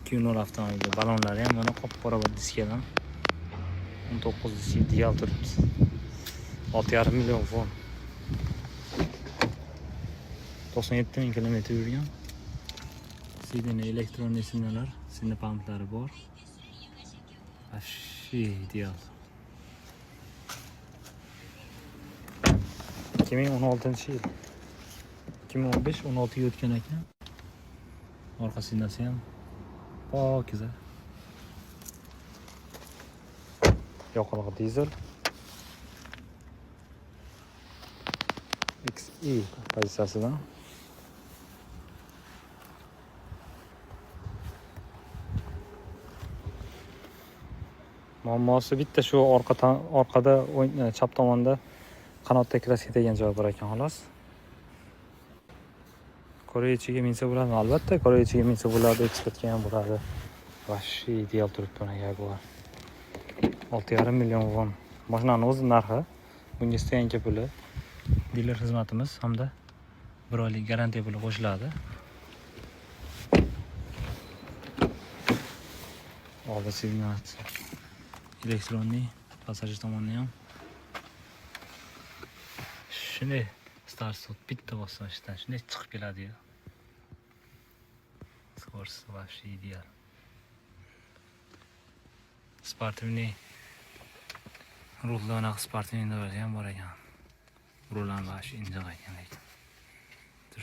2.0 avtomobil. Balonlari ham mana qop-qora bir diskadan. 19 disk ideal turibdi. 6,5 million won. 97 ming kilometr yurgan. Sidini elektron sinalar, sina pamplari bor. Вообще ideal. 2016 yil. 2015-16 ga o'tgan ekan. Orqa sinasi ham pokiza. Yoqilg'i dizel. XE pozitsiyasidan. Muammosi bitta shu orqa orqada chap tomonda qanotda kraska tegan joyi bor ekan xolos. Koreya ichiga minsa bo'ladimi? Albatta, Koreya ichiga minsa bo'ladi, eksportga ham bo'ladi. Вообще ideal turibdi mana Jaguar. 6,5 million won. Mashinani o'zi narxi, bunga стоянка puli, diler xizmatimiz hamda bir oylik garantiya puli qo'shiladi. Oldi signal электронный, passajir tomonni ham shunday start stop bitta bossam ishdan shunday chiqib keladi-yu. Скорость вообще ideal. Спортивный rulda anaqa спортивный davlati ham bor ekan. Rul ham вообще injiq ekan lekin.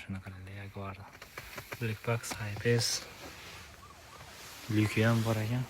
Shuni qaranglar Jaguarda. Black Box, Hi-Pace, lyuki ham bor ekan.